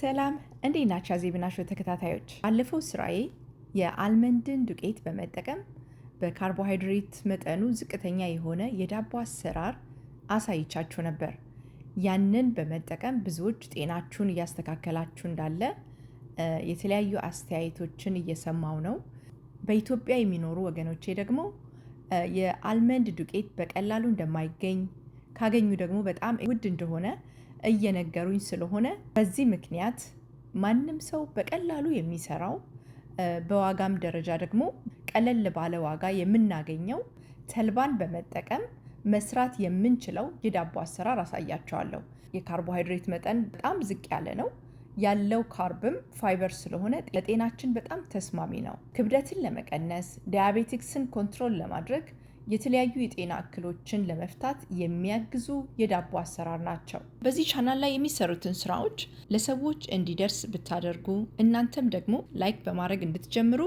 ሰላም፣ እንዴት ናችሁ? አዜብና ሾው ተከታታዮች፣ ባለፈው ስራዬ የ almond ን ዱቄት በመጠቀም በካርቦሃይድሬት መጠኑ ዝቅተኛ የሆነ የዳቦ አሰራር አሳይቻችሁ ነበር። ያንን በመጠቀም ብዙዎች ጤናችሁን እያስተካከላችሁ እንዳለ የተለያዩ አስተያየቶችን እየሰማው ነው። በኢትዮጵያ የሚኖሩ ወገኖቼ ደግሞ የ almond ዱቄት በቀላሉ እንደማይገኝ፣ ካገኙ ደግሞ በጣም ውድ እንደሆነ እየነገሩኝ ስለሆነ፣ በዚህ ምክንያት ማንም ሰው በቀላሉ የሚሰራው፣ በዋጋም ደረጃ ደግሞ ቀለል ባለ ዋጋ የምናገኘው፣ ተልባን በመጠቀም መስራት የምንችለው የዳቦ አሰራር አሳያችኋለሁ። የካርቦሃይድሬት መጠን በጣም ዝቅ ያለ ነው። ያለው carb ም fiber ስለሆነ ለጤናችን በጣም ተስማሚ ነው። ክብደትን ለመቀነስ፣ diabetics ን control ለማድረግ፣ የተለያዩ የጤና እክሎችን ለመፍታት የሚያግዙ የዳቦ አሰራር ናቸው። በዚህ ቻናል ላይ የሚሰሩትን ስራዎች ለሰዎች እንዲደርስ ብታደርጉ፣ እናንተም ደግሞ like በማድረግ እንድትጀምሩ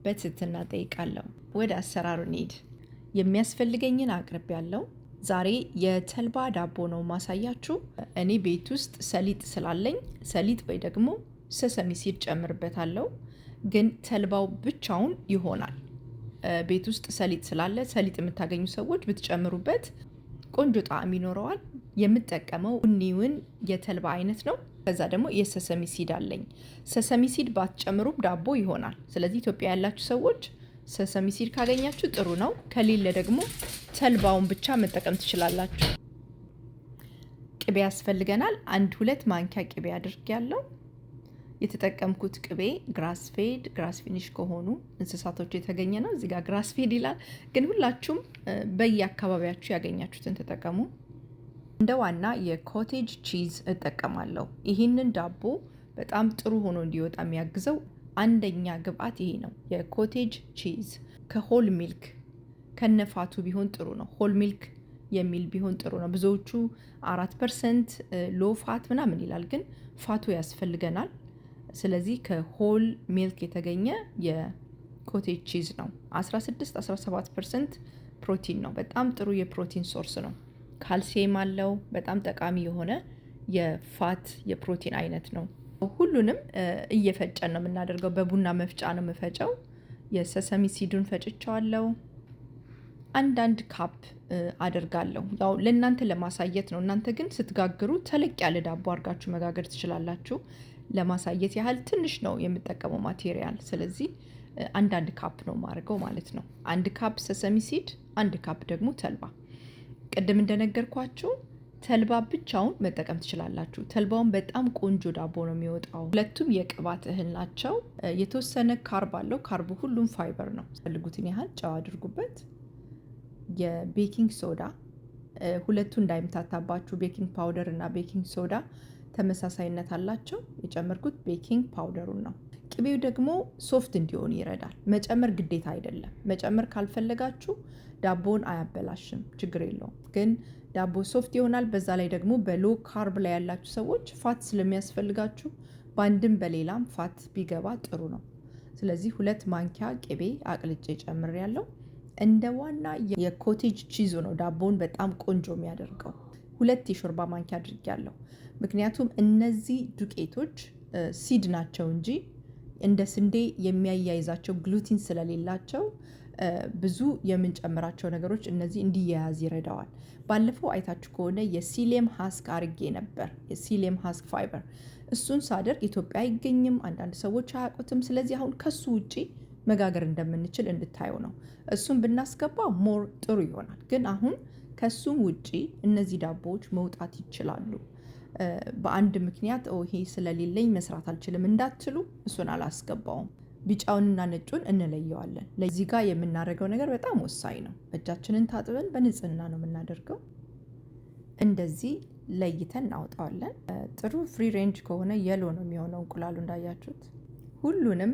በትህትና ጠይቃለሁ። ወደ አሰራሩ እንሂድ። የሚያስፈልገኝን አቅርቤያለሁ። ዛሬ የተልባ ዳቦ ነው ማሳያችሁ። እኔ ቤት ውስጥ ሰሊጥ ስላለኝ ሰሊጥ ወይ ደግሞ sesame seed ጨምርበታለሁ። ግን ተልባው ብቻውን ይሆናል። ቤት ውስጥ ሰሊጥ ስላለ ሰሊጥ የምታገኙ ሰዎች ብትጨምሩበት ቆንጆ ጣዕም ይኖረዋል። የምጠቀመው ቡኒውን የተልባ አይነት ነው። ከዛ ደግሞ የ sesame seed አለኝ። Sesame seed ባትጨምሩም ዳቦ ይሆናል። ስለዚህ ኢትዮጵያ ያላችሁ ሰዎች sesame seed ካገኛችሁ ጥሩ ነው። ከሌለ ደግሞ ተልባውን ብቻ መጠቀም ትችላላችሁ። ቅቤ ያስፈልገናል። አንድ ሁለት ማንኪያ ቅቤ አድርጌያለሁ። የተጠቀምኩት ቅቤ grass fed, grass finish ከሆኑ እንስሳቶች የተገኘ ነው። እዚህ ጋር grass fed ይላል፣ ግን ሁላችሁም በየአካባቢያችሁ ያገኛችሁትን ተጠቀሙ። እንደ ዋና የ cottage cheese እጠቀማለሁ። ይህንን ዳቦ በጣም ጥሩ ሆኖ እንዲወጣ የሚያግዘው አንደኛ ግብአት ይሄ ነው። የ cottage cheese ከ whole milk ከነ fat ኡ ቢሆን ጥሩ ነው። Whole milk የሚል ቢሆን ጥሩ ነው። ብዙዎቹ 4% low fat ምናምን ይላል፣ ግን fat ኡ ያስፈልገናል። ስለዚህ ከ whole milk የተገኘ የ cottage cheese ነው። 16 17% ፕሮቲን ነው። በጣም ጥሩ የፕሮቲን source ነው። ካልሲየም አለው። በጣም ጠቃሚ የሆነ የ fat የፕሮቲን አይነት ነው። ሁሉንም እየፈጨን ነው የምናደርገው። በቡና መፍጫ ነው የምፈጨው። የ sesame seed ኡን ፈጭቸዋለሁ። አንዳንድ cup አደርጋለሁ። ያው ለእናንተ ለማሳየት ነው። እናንተ ግን ስትጋግሩ ተለቅ ያለ ዳቦ አድርጋችሁ መጋገር ትችላላችሁ። ለማሳየት ያህል ትንሽ ነው የምጠቀመው material። ስለዚህ አንዳንድ cup ነው የማደርገው ማለት ነው። አንድ cup sesame seed፣ አንድ cup ደግሞ ተልባ። ቅድም እንደነገርኳችሁ ተልባ ብቻውን መጠቀም ትችላላችሁ። ተልባውን በጣም ቆንጆ ዳቦ ነው የሚወጣው። ሁለቱም የቅባት እህል ናቸው። የተወሰነ carb አለው። Carb ኡ ሁሉም ፋይበር ነው። ፈልጉትን ያህል ጨው አድርጉበት። የ baking soda፣ ሁለቱ እንዳይምታታባችሁ፣ baking powder እና baking soda ተመሳሳይነት አላቸው። የጨመርኩት baking powder ኡን ነው። ቅቤው ደግሞ soft እንዲሆን ይረዳል። መጨመር ግዴታ አይደለም። መጨመር ካልፈለጋችሁ ዳቦን አያበላሽም፣ ችግር የለውም። ግን ዳቦ soft ይሆናል። በዛ ላይ ደግሞ በ low carb ላይ ያላችሁ ሰዎች fat ስለሚያስፈልጋችሁ በአንድም በሌላም fat ቢገባ ጥሩ ነው። ስለዚህ 2 ማንኪያ ቅቤ አቅልጬ ጨምሬያለሁ። እንደ ዋና የ cottage cheese ኡ ነው ዳቦውን በጣም ቆንጆ የሚያደርገው። 2 የሾርባ ማንኪያ አድርጌያለሁ። ምክንያቱም እነዚህ ዱቄቶች seed ናቸው እንጂ እንደ ስንዴ የሚያያይዛቸው ግሉቲን ስለሌላቸው ብዙ የምንጨምራቸው ነገሮች እነዚህ እንዲያያዝ ይረዳዋል። ባለፈው አይታችሁ ከሆነ የ psyllium husk አርጌ ነበር። የ psyllium husk fiber፣ እሱን ሳደርግ ኢትዮጵያ አይገኝም፣ አንዳንድ ሰዎች አያውቁትም። ስለዚህ አሁን ከሱ ውጪ መጋገር እንደምንችል እንድታዩ ነው። እሱን ብናስገባ more ጥሩ ይሆናል። ግን አሁን ከሱም ውጪ እነዚህ ዳቦዎች መውጣት ይችላሉ። በአንድ ምክንያት ይሄ ስለሌለኝ መስራት አልችልም እንዳትሉ እሱን አላስገባውም። ቢጫውንና ነጩን እንለየዋለን። ለዚህ ጋር የምናደርገው ነገር በጣም ወሳኝ ነው። እጃችንን ታጥበን በንጽህና ነው የምናደርገው። እንደዚህ ለይተን እናወጣዋለን። ጥሩ free range ከሆነ yellow ነው የሚሆነው እንቁላሉ እንዳያችሁት። ሁሉንም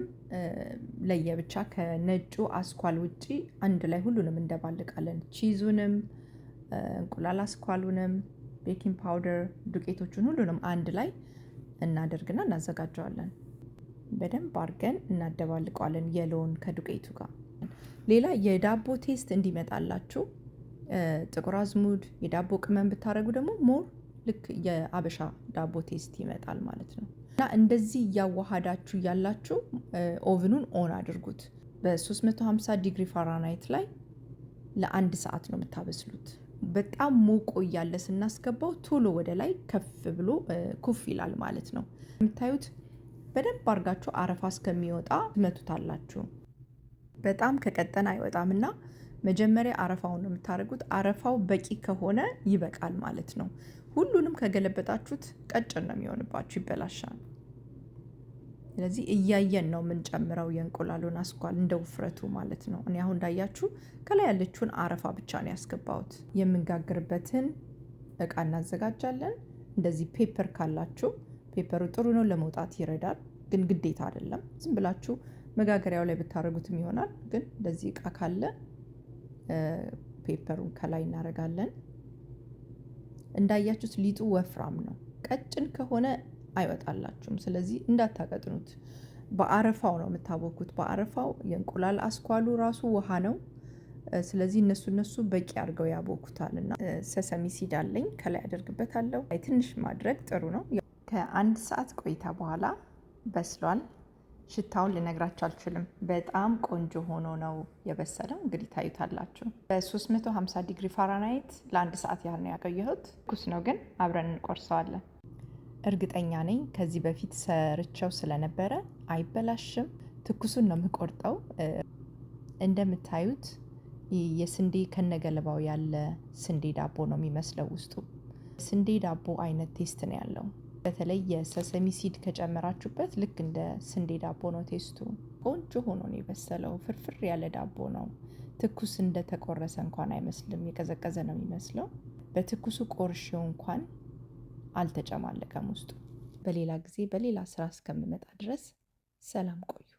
ለየብቻ ከነጩ አስኳል ውጪ አንድ ላይ ሁሉንም እንደባልቃለን። Cheese ኡንም፣ እንቁላል አስኳሉንም፣ baking powder፣ ዱቄቶቹን ሁሉንም አንድ ላይ እናደርግና እናዘጋጀዋለን። በደንብ አድርገን እናደባልቀዋለን yellow ውን ከዱቄቱ ጋር። ሌላ የዳቦ taste እንዲመጣላችሁ ጥቁር አዝሙድ፣ የዳቦ ቅመም ብታደርጉ ደግሞ more ልክ የአበሻ ዳቦ taste ይመጣል ማለት ነው። እና እንደዚህ እያዋሃዳችሁ እያላችሁ oven ኑን on አድርጉት። በ350 ዲግሪ ፋራናይት ላይ ለአንድ ሰዓት ነው የምታበስሉት። በጣም ሞቆ እያለ ስናስገባው ቶሎ ወደ ላይ ከፍ ብሎ ኩፍ ይላል ማለት ነው። የምታዩት በደንብ አድርጋችሁ አረፋ እስከሚወጣ ትመቱታላችሁ። በጣም ከቀጠን አይወጣም እና መጀመሪያ አረፋውን ነው የምታደርጉት። አረፋው በቂ ከሆነ ይበቃል ማለት ነው። ሁሉንም ከገለበጣችሁት ቀጭን ነው የሚሆንባችሁ፣ ይበላሻል። ስለዚህ እያየን ነው የምንጨምረው የእንቁላሉን አስኳል እንደ ውፍረቱ ማለት ነው። እኔ አሁን እንዳያችሁ ከላይ ያለችውን አረፋ ብቻ ነው ያስገባሁት። የምንጋግርበትን እቃ እናዘጋጃለን። እንደዚህ paper ካላችሁ paper ሩ ጥሩ ነው፣ ለመውጣት ይረዳል። ግን ግዴታ አይደለም። ዝም ብላችሁ መጋገሪያው ላይ ብታደርጉትም ይሆናል። ግን እንደዚህ እቃ ካለ paper ሩን ከላይ እናደርጋለን። እንዳያችሁት ሊጡ ወፍራም ነው። ቀጭን ከሆነ አይወጣላችሁም። ስለዚህ እንዳታቀጥኑት። በአረፋው ነው የምታቦኩት። በአረፋው የእንቁላል አስኳሉ ራሱ ውሃ ነው። ስለዚህ እነሱ በቂ አድርገው ያቦኩታል። እና sesame seed አለኝ ከላይ አደርግበታለሁ። ትንሽ ማድረግ ጥሩ ነው። ከአንድ ሰዓት ቆይታ በኋላ በስሏል። ሽታውን ልነግራችሁ አልችልም። በጣም ቆንጆ ሆኖ ነው የበሰለው። እንግዲህ ታዩታላችሁ። በ350 ዲግሪ ፋራናይት ለአንድ ሰዓት ያህል ነው ያቆየሁት። ትኩስ ነው ግን አብረን እንቆርሰዋለን። እርግጠኛ ነኝ ከዚህ በፊት ሰርቸው ስለነበረ አይበላሽም። ትኩሱን ነው የምቆርጠው። እንደምታዩት የስንዴ ከነገለባው ያለ ስንዴ ዳቦ ነው የሚመስለው። ውስጡ ስንዴ ዳቦ አይነት taste ነው ያለው። በተለይ የ sesame seed ከጨመራችሁበት ልክ እንደ ስንዴ ዳቦ ነው taste ቱ። ቆንጆ ሆኖ ነው የበሰለው። ፍርፍር ያለ ዳቦ ነው። ትኩስ እንደተቆረሰ እንኳን አይመስልም። የቀዘቀዘ ነው የሚመስለው። በትኩሱ ቆርሼው እንኳን አልተጨማለቀም ውስጡ። በሌላ ጊዜ በሌላ ስራ እስከምመጣ ድረስ ሰላም ቆዩ።